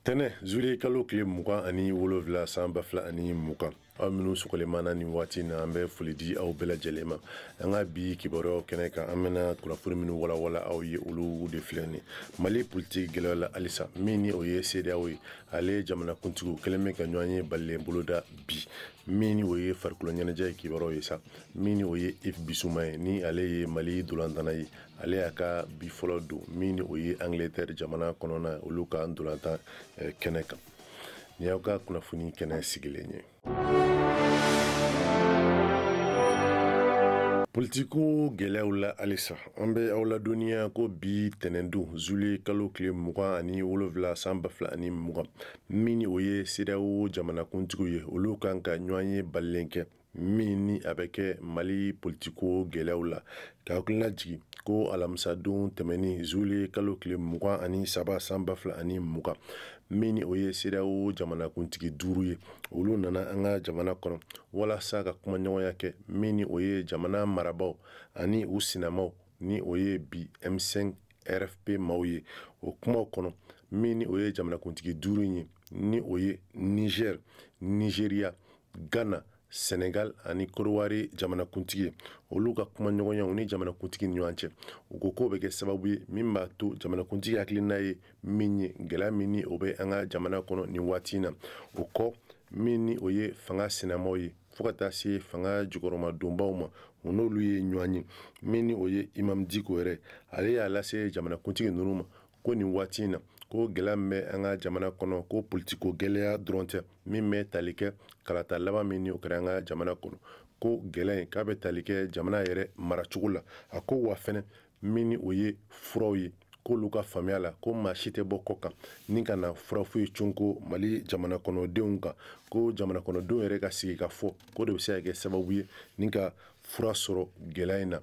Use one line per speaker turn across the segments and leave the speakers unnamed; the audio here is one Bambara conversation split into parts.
Tɛnɛ zuwiliyekalo kalo tile 27 san 2020, aw minnu sɔgɔlen ni waati na, an bɛ foli di aw bɛɛ lajɛlen ma. An ka bi kibaruyaw kɛnɛ kan, an bɛna kunnafoni minnu walawala aw ye, olu de filɛ nin. Mali politiki gɛlɛya la halisa, min ni o ye CEDEAO ye, ale jamanakuntigiw kɛlen bɛ ka ɲɔgɔn ye balilen boloda bi. Min ni o ye farikolo ɲɛnajɛ kibaruyaw ye sa, min ni o ye Yves Bissouma ye, ni ale ye Mali ntolantanna ye, ale y'a ka bi fɔlɔ don min ni o ye Angleterre jamana kɔnɔna olu ka ntolantan kɛnɛ kan. Ni y'aw ka kunnafoni kɛnɛ sigilen ye. Politiko gɛlɛyaw la halisa, an bɛ aw ladɔnniya ko bi tɛnɛndon zuwiliyekalo kalo tile 27 san 2020, min ni o ye CEDEAO jamanakuntigiw ye, olu kan ka ɲɔgɔn ye balilen kɛ min ni a bɛ kɛ Mali politiko gɛlɛyaw la. Ka hakilina jigin ko alamisadon tɛmɛnin zuwiliyekalo kalo tile 23 san 2020, min ni o ye CEDEAO jamanakuntigi 5 ye, olu nana an ka jamana kɔnɔ walasa ka kumaɲɔgɔnya kɛ min ni o ye jamana marabaaw ani u sinamaw, ni o ye bi M5 RFP maaw ye. O kumaw kɔnɔ, min ni o ye jamanakuntigi 5 ye, ni o ye Niger, Nigeria, Ghana, Senegal ani Korowari jamanakuntigi ye, olu ka kumaɲɔgɔnyaw ni jamanakuntigi ni ɲɔgɔn cɛ, u ko k'o bɛ kɛ sababu ye min b'a to jamanakuntigi hakilina ye min ye, gɛlɛya min ni o bɛ an ka jamana kɔnɔ nin waati in na, o kɔ min ni o ye fanga sinamaw ye fo ka taa se fanga jukɔrɔmadonbaw ma, u n'olu ye ɲɔgɔn ye. Min ni o ye Imam Dicko yɛrɛ, ale y'a lase jamanakuntigi ninnu ma ko nin waati in na, ko gɛlɛya min bɛ an ka jamana kɔnɔ, ko politiko gɛlɛya dɔrɔn tɛ min bɛ tali kɛ kalata laban min ni o kɛra an ka jamana kɔnɔ, ko gɛlɛya in k'a bɛ tali kɛ jamana yɛrɛ maracogo la. A ko wa fɛnɛ min ni o ye furaw ye, k'olu ka faamuya la ko maa si tɛ bɔ kɔ kan ni ka na fura foyi cunko Mali jamana kɔnɔdenw kan, ko jamana kɔnɔdenw yɛrɛ ka sigi ka fɔ ko de bɛ se ka kɛ sababu ye ni ka fura sɔrɔ gɛlɛya in na.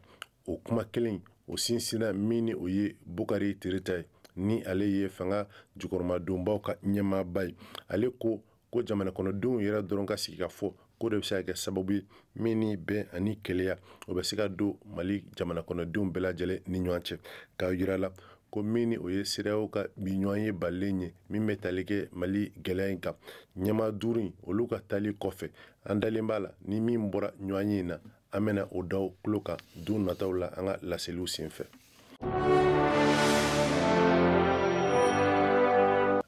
O kuma kelen o sinsinna min ni o ye Bukari Tereta ye, ni ale ye fanga jukɔrɔmadonbaw ka ɲɛmaaba ye, ale ko ko jamana kɔnɔdenw yɛrɛ dɔrɔn ka sigi ka fɔ ko de bɛ se ka kɛ sababu ye min ni bɛn ani kelenya o bɛ se ka don Mali jamana kɔnɔdenw bɛɛ lajɛlen ni ɲɔgɔn cɛ. K'a yira la ko min ni o ye CEDEAO ka bi ɲɔgɔn ye balilen ye min bɛ tali kɛ Mali gɛlɛya in kan, ɲɛmaa 5 in olu ka taali kɔfɛ, an dalen b'a la ni min bɔra ɲɔgɔn ye in na, an bɛna o da tulo kan don nataw la an ka laseliw senfɛ.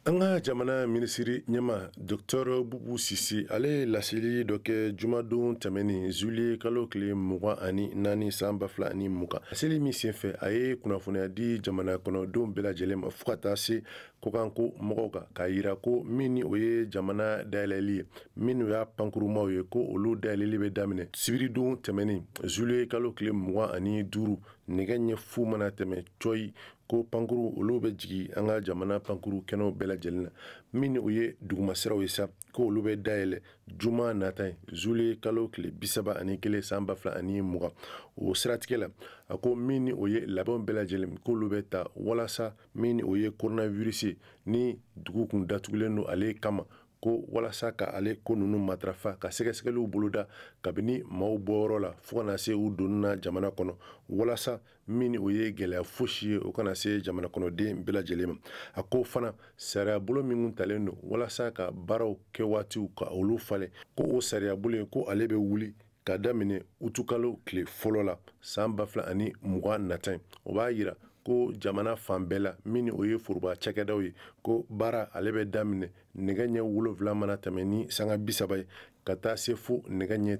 An ka jamana minisiri ɲɛma Docteur Boubou Cissé, ale ye laseli dɔ kɛ jumadon tɛmɛnin zuwiliyekalo kalo tile 24 san 2020. Laseli min senfɛ, a ye kunnafoniya di jamana kɔnɔdenw bɛɛ lajɛlen ma fo ka taa se kɔkanko mɔgɔw kan, k'a yira ko min ni o ye jamana dayɛlɛli ye, minnu y'a pankurumaw ye, ko olu dayɛlɛli bɛ daminɛ sibiridon tɛmɛnin zuwiliyekalo kalo tile 25 nɛgɛ ɲɛ fu mana tɛmɛ cɔyi, ko pankuru olu bɛ jigin an ka jamana pankuru kɛnɛw bɛɛ lajɛlen na. Min ni o ye dugumasiraw ye sa, ko olu bɛ dayɛlɛ juma nata ye zuwiliyekalo kalo tile 31 san 2020. O siratigɛ la, a ko min ni o ye labɛnw bɛɛ lajɛlen k'olu bɛ ta walasa min ni o ye coronavirus ni dugu kun datugulen don ale kama, ko walasa ka ale ko ninnu matarafa, ka sɛgɛsɛgɛliw boloda kabini maaw bɔyɔrɔ la fo ka na se u donni na jamana kɔnɔ, walasa min ni o ye gɛlɛya fosi ye o kana se jamana kɔnɔden bɛɛ lajɛlen ma. A ko fana sariya bolo min kun talen don walasa ka baaraw kɛ waatiw ka olu falen, ko o sariya bolo in ko ale bɛ wuli ka daminɛ utukalo tile fɔlɔ la san 2020 nata in. O b'a yira ko jamana fan bɛɛ la min ni o ye foroba cakɛdaw ye, ko baara ale bɛ daminɛ nɛgɛ ɲɛ 7 mana tɛmɛ ni sanga 30 ye ka taa se fo nɛgɛ ɲɛ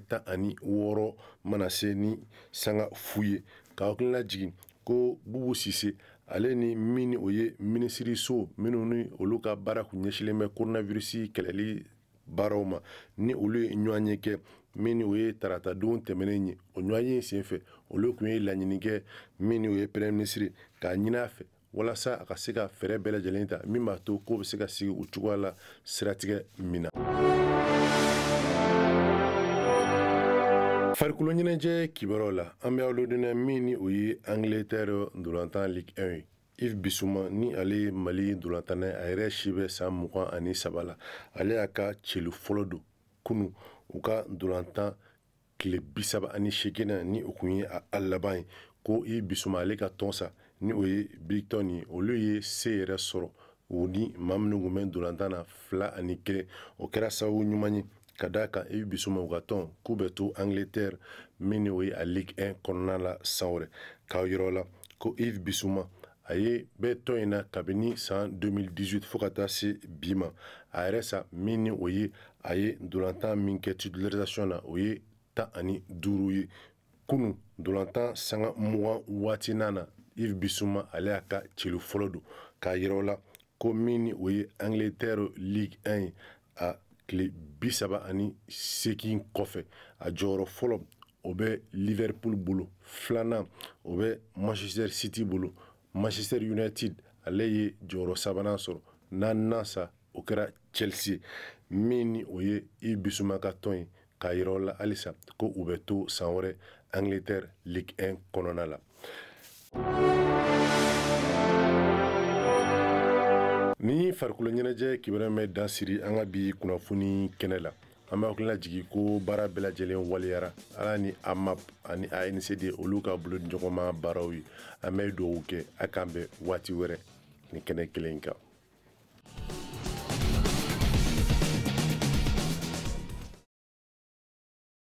16 mana se ni sanga fu ye. Ka hakilina jigin ko Boubou Cissé ale ni min ni o ye minisiriso minnu ni olu ka baara kun ɲɛsinnen bɛ coronavirus kɛlɛli baaraw ma, ni olu ye ɲɔgɔn ye kɛ min ni o ye taratadon tɛmɛnen ye. O ɲɔgɔn ye senfɛ, olu kun ye laɲini kɛ min ni o ye premier ministre k'a ɲini a fɛ walasa a ka se ka fɛɛrɛ bɛɛ lajɛlen ta min b'a to k'o bɛ se ka sigi u cogoya la siratigɛ min na. Farikolo ɲɛnajɛ kibaruyaw la, an bɛ aw ladɔnniya min ni o ye Angleterre ntolantan Ligue 1 ye. Yves Bissouma ni ale ye Mali ntolantanna ye, a yɛrɛ si bɛ san 23 la, ale y'a ka celu fɔlɔ don kunu u ka ntolantan tile 38 ni o kun ye a laban ye. Ko Yves Bissouma ale ka tɔn sa ni o ye Brighton ye, olu ye se yɛrɛ sɔrɔ U ni maa minnu tun bɛ ntolantan na 2-1, o kɛra sababu ɲuman ye ka d'a kan Yves Bissouma u ka tɔn k'u bɛ to Angleterre min ni o ye a Ligue 1 kɔnɔna la san wɛrɛ. K'a yira la ko Yves Bissouma a ye bɛ tɔn in na kabini san 2018 fo ka taa se bi ma. A yɛrɛ sa min ni o ye a ye ntolantan min kɛ titularisation na, o ye 15 ye. Kunun ntolantan sanga 20 waati na, Yves Bissouma ale y'a ka celu fɔlɔ don. K'a yira la ko min ni o ye Angleterre Ligue 1 ye, a tile 38 kɔfɛ, a jɔyɔrɔ fɔlɔ o bɛ Liverpool bolo, filanan o bɛ Manchester City bolo, Manchester United ale ye jɔyɔrɔ sabanan sɔrɔ, naaninan sa o kɛra Chelsea min ni o ye Yves Bissouma ka tɔn ye. K'a yira la halisa ko u bɛ to san wɛrɛ Angleterre Ligue 1 kɔnɔna la. Ni farikolo ɲɛnajɛ kibaruya bɛ dan siri an ka bi kunnafoni kɛnɛ la, an b'a hakili lajigin ko baara bɛɛ lajɛlen waleyara ala ni AMAP ani ANCD olu ka bolodiɲɔgɔnma baaraw ye. An bɛ dugawu kɛ a k'an bɛn waati wɛrɛ ni kɛnɛ kelen kan.